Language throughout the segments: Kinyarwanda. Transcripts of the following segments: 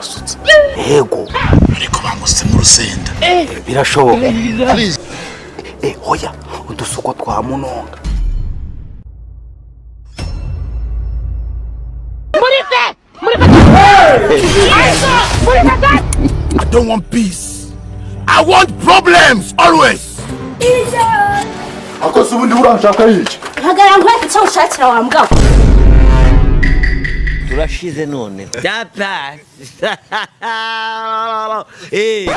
Bagusutse yego. Ariko bangusemo urusenda. Birashoboka. Hoya udusuko twa munonga. I don't want peace. I want problems always. Akoze ubundi uranshaka yiki? Hagarara nkwereke icyo ushakira wa mbwa we. Turashize none. Data. Eh.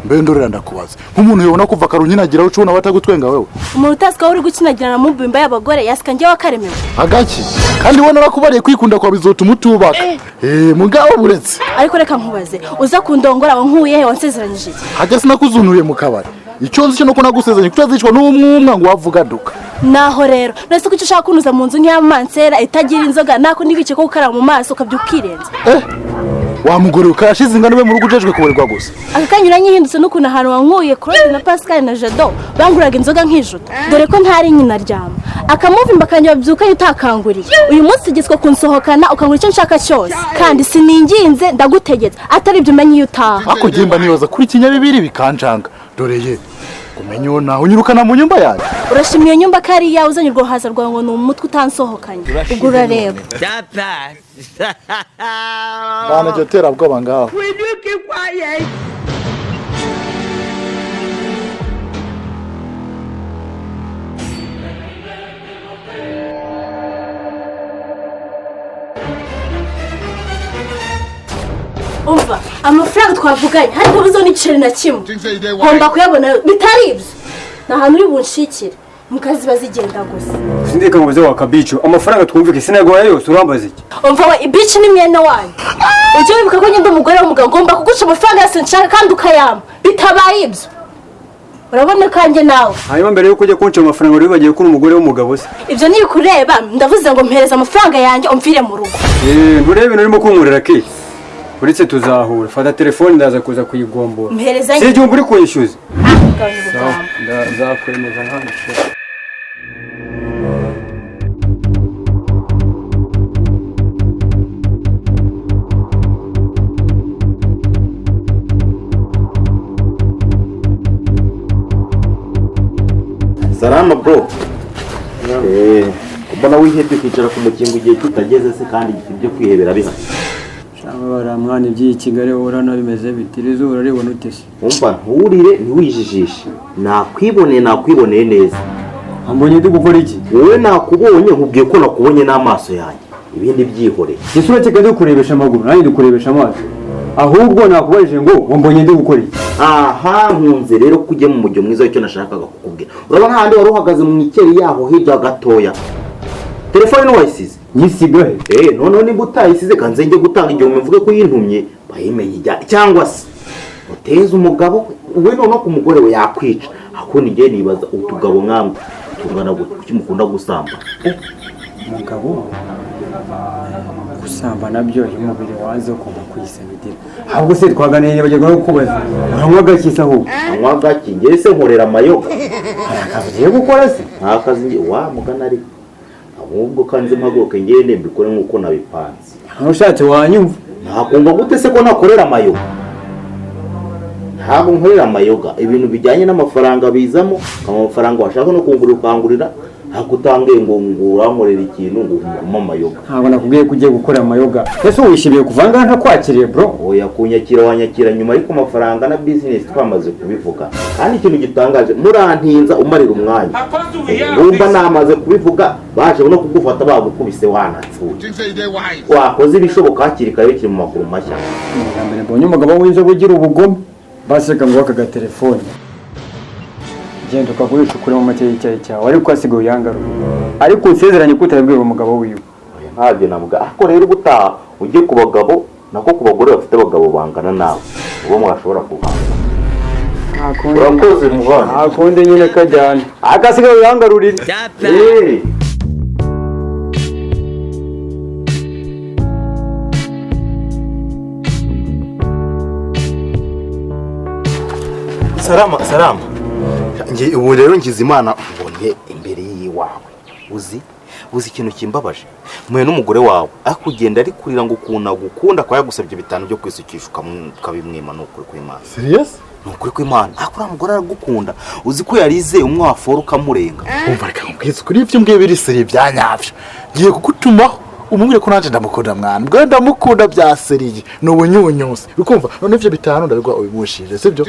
Mbe ndorera ndakubaza. Nk'umuntu yobona kuva karunyinagira ucuna batagutwenga wewe. Umuntu utazi ko uri gukinagira na mubimba y'abagore yasika njye wakaremewe. Agaki. Kandi we narakubariye kwikunda kwa bizotuma utubaka. Mugabo buretse. Ariko reka nkubaze, uza kundongora wankuye he wansezeranyije iki? Hajya sinakuzunuriye mu kabari. Icyo nzi cyo nuko nagusezeranye kutazicwa n'umwumwa ngo wavuga duka. Naho rero, nese kuki ushaka kunuza mu nzu nk'iy'amansera itagira inzoga nako nibike ko gukaraba mu maso ukabyuka ukirenza. Wa mugore ukashize ingano be mu rugo ujejwe kuborerwa gusa. Aka kanya uranyihindutse n'ukuntu ahantu wankuye Claude na Pascal na Jado banguraga inzoga nkijuta. Dore ko ntari nyina ryama. Akamuvimba kanjye babyuka utakanguriye. Uyu munsi ugitswe kunsohokana ukangura icyo nshaka cyose. Kandi sininginze ndagutegetse atari ibyo umenye iyo utaha. Ako gemba nibaza kuri kinyabibiri bikanjanga. Dore ye kumenya uwo naho unyirukana mu nyumba yanjye. Urashimye iyo nyumba kari yawe uzanye urwo haza rwawe ngo ni umutwe utansohokanye. Ubwo urareba. Data. Bana jya terabwoba ngaho. Umva amafaranga twavuganye hari ntabuzo n'igiceri na kimwe ngomba kuyabona bitari ibyo ni ahantu uri bunshikire mukaziba zigenda gusa. Sindika ngo uze wakabicu amafaranga twumvike sinaguhaye yose urambaza iki? Umva we ibici ni mwene wanyu ujye wibuka ko ngenda umugore w'umugabo ngomba kuguca amafaranga yose nshaka kandi ukayampa bitabaye ibyo urabona kanjye nawe. Hanyuma mbere yuko ujya kunca amafaranga wari wibagiwe ko uri umugore w'umugabo se? Ibyo ntibikureba ndavuze ngo mpereze amafaranga yanjye umvire mu rugo. Nturebe ibintu urimo kunkorera ki? Uretse tuzahura fata telefone ndaza kuza kuyigombora. Mpereza Si igihumbi uri kunyishyuza. Sawa. Ndazakwemeza nkana. Salama bro. Mbona wihebye kwicara ku mukingo igihe kitageze se kandi ibyo kwihebera bihari. Shaba mwana iby'iyi Kigali urana bimeze biti izuba uraribona ute se? Umva nturire ntiwijijishe. Nakwiboneye neza. Ambonye ndi gukora iki? Wowe nakubonye nkubwiye ko nakubonye n'amaso yanjye. Ibindi byihoreye. Ese urakeka ndi kurebesha amaguru nanjye ndi kurebesha amaso. Ahubwo nakubajije ngo wambonye ndi gukora iki? Aha nkunze rero kujya mu mujyo mwiza w'icyo nashakaga kukubwira. Urabona handi wari uhagaze mu ikeri yaho hirya gatoya. Telefone ntiwayisize? Nyisigahe. Noneho nimba utayisize kanze njye gutanga igihumbi mvuge ko yintumye bayimenye ijya cyangwa se uteze umugabo we noneho ku mugore we yakwica. Akundi ngiye nibaza utugabo nkamwe tungana gute kuki mukunda gusamba? Umugabo gusamba nabyo iyo umubiri waze ugomba kuyisabidira. Ahubwo se twaganiriye bagirwa no kubaza uranywa gake se ahubwo? Anywa gake njye se nkorera amayoga. Hari akazi ugiye gukora se? Nta kazi ngiye wa mugana ariko. Ahubwo kanze mpaguruke ngende mbikore nk'uko nabipanze. Ushatse wanyumva. Nakumva gute se ko nakorera amayoga? Ntabwo nkorera amayoga. Ibintu bijyanye n'amafaranga bizamo, amafaranga washaka no kungurira ukangurira, hakutangiye ngo ngurankorera ikintu ngo ngume amayoga. Ntabwo nakubwiye ko ugiye gukora amayoga. Ese wishimiye kuvanga ntakwakiriye bro? Oya kunyakira wanyakira nyuma ariko amafaranga na business twamaze kubivuga. Kandi ikintu gitangaje murantinza umarira umwanya. Urumva namaze kubivuga baje no kugufata bagukubise wanapfuye. Wakoze ibishoboka hakiri kare bikiri mu maguru mashya. Mbere mbonye umugabo w'inzobe ugira ubugome baseka ngo aka telefone. Genda ukagurisha ukure mu make y'icyayi cyawe ariko asigaye uyangarura. Ariko usezeranye ko utabibwira umugabo wiwe. Ntabyo navuga. Ariko rero ubutaha ujye ku bagabo nako ku bagore bafite abagabo bangana nawe. Ubo mwashobora kuhanga. Urakoze muvana. Ntakundi nyine kajyana. Akasigaye uyangarurire. Salama salama. Nge ubu rero ngize Imana mbonye imbere y'iwawe. Uzi ikintu kimbabaje? Muhe n'umugore wawe akugenda ari kurira ngo ukuntu agukunda kwa yagusabye 5 byo kwisukisha ukabimwima. Nukuri kw'Imana. Serious? Nukuri kw'Imana. Akura mugore aragukunda. Uzi ko yarize umwaforo ukamurenga. Umva reka nkubwize kuri ibyo mbwiye biri seri bya nyabyo. Ngiye kugutumaho umubwire ko nanje ndamukunda mwana. Bwo ndamukunda bya seriye. Ni ubunyunyusi. Ukumva none ivyo 5 ndabigwa ubimushije, sibyo?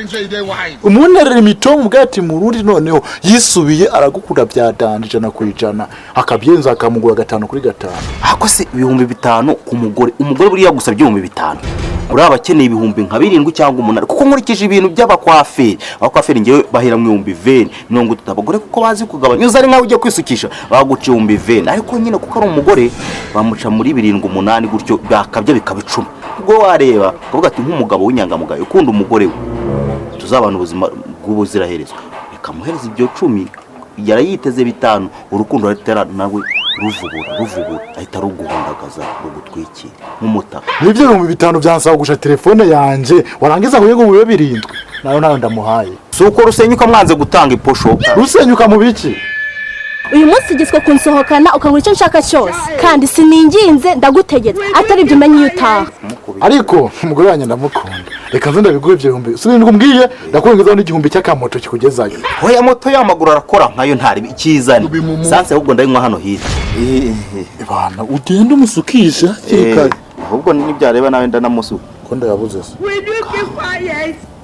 Umunterera imitomo ubwo ati murundi noneho yisubiye aragukunda bya danje 100% akabyenza akamugura 5 kuri 5. Ako se 5000 ku mugore. Umugore buriya gusabye 5000. Uri abakeneye 7 nka cyangwa 8 kuko nkurikije ibintu by'abakwaferi. Abakwaferi ngewe bahera mu 20,000 30 abagore kuko bazi kugabanya. Uza ari nkawe ujya kwisukisha baguca 20,000 ariko nyine kuko ari umugore bamuca muri 7 8 gutyo bakabya bikaba 10. Ubwo wareba ukavuga ati nk'umugabo w'inyangamugayo ukunda umugore we tuzabana ubuzima bw'ubuziraherezo. Reka muhereze ibyo 10 yarayiteze 5 urukundo rutera nawe ruvubura ahita ruguhundagaza rugutwikira nk'umutaka. Nibyo 5000 byansaba gusha telefone yanje warangiza ngo bibe 7 nayo ndamuhaye. Si uko rusenyuka mwanze gutanga iposho. Rusenyuka mu biki? Uyu munsi giswe kunsohokana ukangura icyo nshaka cyose kandi sininginze ndagutegetse atari ibyo umenye iyo utaha. Ariko umugore wanjye ndamukunda. Reka nze ndabiguhe ibyo 1000. Si ibintu umbwiye ndakongezaho n'igihumbi cy'akamoto kikugezayo. Hoya moto y'amaguru arakora nkayo ntari ikizane. Sanse ahubwo ndayinywa hano hirya. Bana ugenda umusukisha hakiri kare. Ahubwo nibyareba nawe ndanamusuka. Ko ndayabuze se?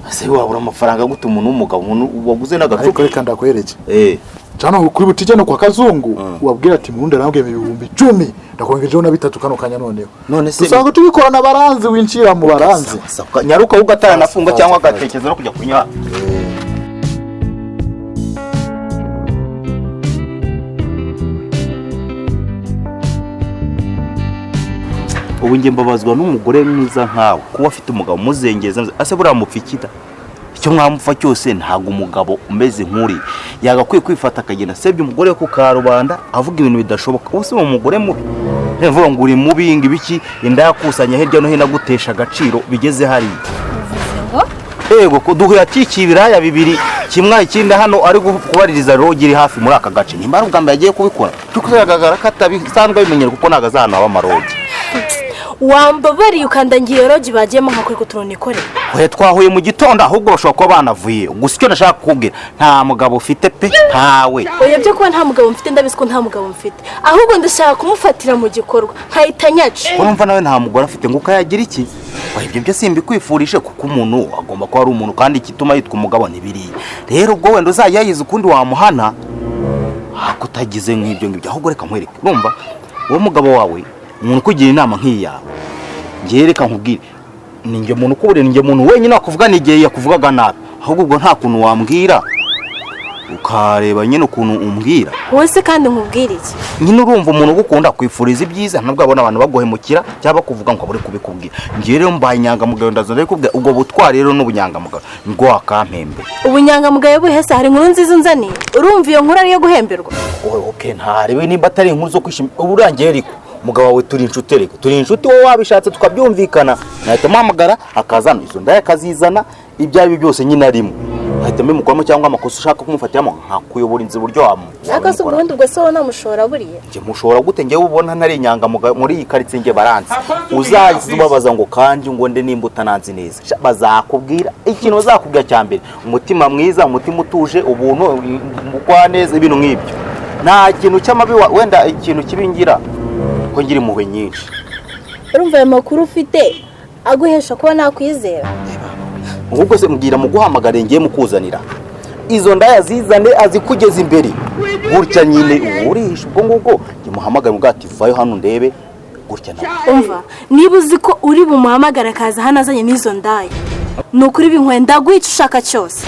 Ese wabura amafaranga gute umuntu w'umugabo umuntu waguze n'agacupa? Ariko reka ndakwereke. Cano kuri butike no kwa Kazungu wabwira ati murundi arambwiye 10,000 ndakongejeho na 3 kano kanya noneho. None se usanga tubikorana baranzi winjira mu baranzi. Nyaruka ugatara nafunga cyangwa agatekereza no kujya kunywa. Ubu nge mbabazwa n'umugore mwiza nkawe kuba afite umugabo muzengeza ase buriya mupfikita. Icyo mwamupfa cyose ntago umugabo umeze nkuri yagakwiye kwifata akagenda sebye umugore ku karubanda avuga ibintu bidashoboka. Ubuse uwo mugore mubi nvuga ngo uri mubi ngo ibiki inda yakusanya hirya no hino agutesha agaciro bigeze hariya. Ego ko duhuye atikiye ibiraya 2 kimwe ikindi hano ari kubaririza rogi iri hafi muri aka gace. Nimba ari ubwa mbere agiye kubikora cyuko yagaragara ko atabisanzwe bimenyera kuko ntago azahana amarogi. Wambabariye ukandangiye rogi bagiyemo nkakuri kuturonikore. Oya twahuye mu gitondo ahubwo bashobora kuba banavuye. Gusa icyo nashaka kukubwira nta mugabo ufite pe ntawe. Oya byo kuba nta mugabo mfite ndabizi ko nta mugabo mfite. Ahubwo ndashaka kumufatira mu gikorwa nkahita nyaca. Urumva nawe nta mugore afite ngo ukayagira iki? Oya ibyo byo simbikwifurije kuko umuntu agomba kuba ari umuntu kandi igituma yitwa umugabo nibiriye. Rero ubwo wenda uzayayiza ukundi wamuhana hakutagize nk'ibyo ngibyo ahubwo reka nkwereke. Urumva uwo mugabo wawe umuntu kugira inama nk'iyawe ngiye reka nkubwire ninjye muntu kubure ninjye muntu wenyine akuvuga nigiye yakuvugaga nabi ahubwo ubwo nta kuntu wambwira ukareba nyine ukuntu umbwira wowe se kandi nkubwire iki nyine urumva umuntu ugukunda kwifuriza ibyiza ntabwo abona abantu baguhemukira cyangwa bakuvuga ngo abure kubikubwira. Ngiye rero mbaye inyangamugayo ndaza ndabikubwira ubwo butwari rero n'ubunyangamugayo ngo wakampembe. Ubunyangamugayo buhese hari inkuru nziza unzaniye urumva iyo nkuru ariyo guhemberwa. Okay ntarebe nimba atari inkuru zo kwishima uburangiye ariko mugabo wawe turi inshuti reka turi inshuti wowe wabishatse tukabyumvikana nahita muhamagara akazana izo ndaya akazizana ibyo ari byo byose nyine arimo ahita mbimukoramo cyangwa amakosa ushaka kumufatiramo nkakuyobora inzira uburyo Ariko se ubundi ubwo se wowe namushora buriya njye mushora gute njyewe ubona ntari inyangamugayo muri iyi karitsiye njye baranzi uzaza ubabaza ngo kandi ngo nde nimba utananzi neza bazakubwira ikintu bazakubwira cya mbere umutima mwiza umutima utuje ubuntu mugwaneza ibintu nk'ibyo nta kintu cy'amabi wenda ikintu kibingira ko ngira impuhwe nyinshi. Urumva aya makuru ufite aguhesha kuba nakwizera. Ahubwo se mbwira muguhamagare ngiye mukuzanira izo ndaya zizane azikugeza imbere gutya nyine urisha ubwo ngubwo ngimuhamagare mugati vayo hano ndebe gutya nawe. Umva niba uzi ko uri bumuhamagara akaza hano azanye n'izo ndaya ni ukuri binkwe ndaguha ushaka cyose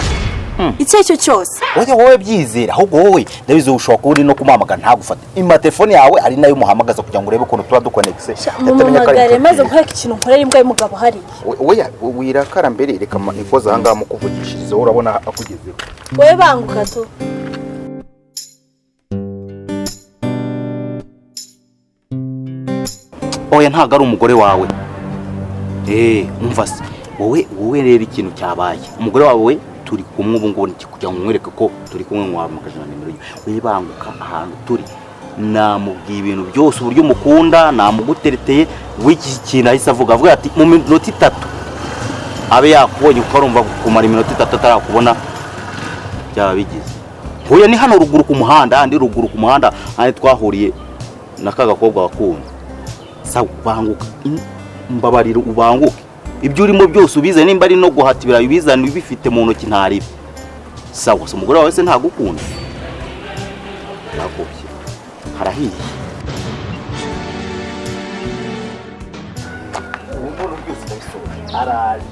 icyo cyo cyose. Oya wowe byizera ahubwo wowe ndabizi ushobora kuba uri no kumuhamagara ntagufate ima telefone yawe ari nayo umuhamagaza kugira ngo urebe ukuntu tuba dukonegise. Mumuhamagare maze nkwereke ikintu nkorera imbwa y'umugabo hariya. Oya wirakara mbere reka nikoza aha ngaha mukuvugishirize urabona akugezeho. Wowe banguka tu. Oya ntago ari umugore wawe. Umva se wowe rero ikintu cyabaye umugore wawe Turi kumwe ubu ngubu kugira ngo nkwereke ko turi kumwe, nwahamagaje na nimero ye. Wibanguka ahantu turi, namubwiye ibintu byose uburyo mukunda, namugutereteye w'iki kintu. Ahise avuga ati mu minota 3 abe yakubonye, kuko arumva kumara iminota 3 atarakubona byaba bigize. Huye ni hano ruguru ku muhanda, handi ruguru ku muhanda handi twahuriye na ka gakobwa wakunda. Sawa, banguka, mbabarira ubanguke, ibyo urimo byose ubize, nimba ari no guhata ibirayi ubizane ubifite mu ntoki ntaribe. Sawa, se umugore wawe se ntagukunda? Nakubye harahiye. Ubu byose ndabisoje, araje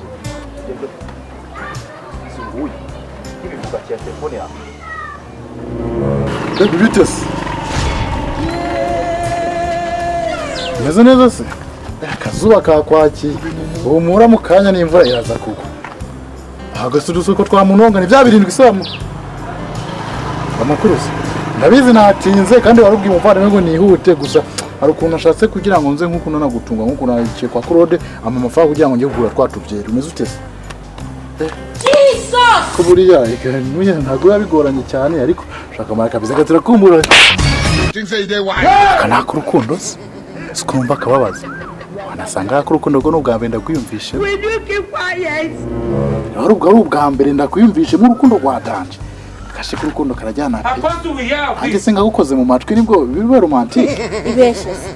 sunguye ibivuga cya telefone yawe. Baby, bite se? Umeze neza se? Akazuba kakwakiye, humura mu kanya n'imvura iraza kugwa. Ahagase udusuko twa munonga ni bya 7 isamu. Amakuru se? Ndabizi natinze kandi warubwiye umuvandimwe ngo nihute, gusa hari ukuntu ashatse kugira ngo nze nk'uko nagutunga nk'uko naciye kwa Claude ama amafaranga kugira ngo njye kugura twa tubyeri. Umeze ute se? Jesus! Ko buriya ntabwo biba bigoranye cyane, ariko ushaka amara kabisa gatirakumbura. Aka nako urukundo se? Sikumva akababaza. Wanasanga ko urukundo rwo n'ubwa mbere ndakwiyumvishe. Wari ubwo ari ubwa mbere ndakwiyumvishe mu rukundo rwa danje. Kashe ku rukundo karajyana pe. Hanjye se ngagukoze mu matwi nibwo biba romantique. Ibeshye se.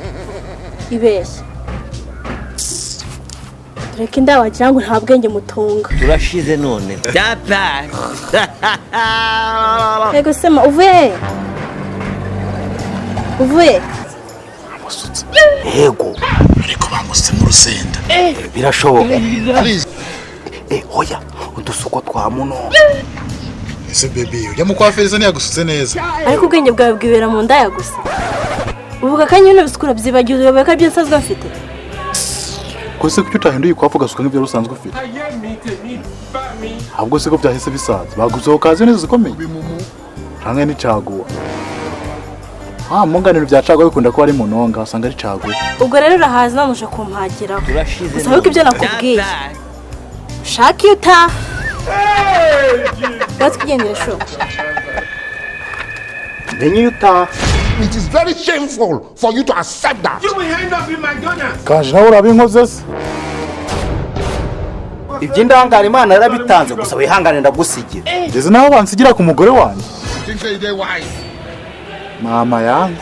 Ibeshye. Reka inda wagira ngo nta bwenge mutunga. Turashize none. Data. Yego sema uvuye? Uvuye? Amusutse. Yego. Ariko banguse mu rusenda. Birashoboka. Oya, udusuko twa muno. Ese baby, ujya mu kwa Felisa ntiyagusutse neza. Ariko ubwenge bwawe bwibera mu ndaya gusa. Uvuga kanya ibintu bisukura byibagiwe uyobewe ko ibyo nsanzwe mfite. Ko se kuki utahinduye ikwafu ugasuka nk'ibyo usanzwe ufite? Ahubwo se ko byahise bisaza. Baguze okaziyo neza zikomeye. Canke ni caguwa. Ah, munganiro bya caguwa bikunda kuba ari munonga, usanga ari caguwa. Ubwo rero urahaza namuje kumpagiraho. Turashize. Gusa ibyo nakubwiye. Shaka iyo utaha. Batwigendere sho. Menye iyo utaha. It is very shameful for you to accept that. You will end up in McDonald's. Kaje nawe urabinkoze se? Iby'indangare Imana yarabitanze, gusa wihangane ndagusigira. Ngeze naho bansigira ku mugore wanjye. Mama yangu.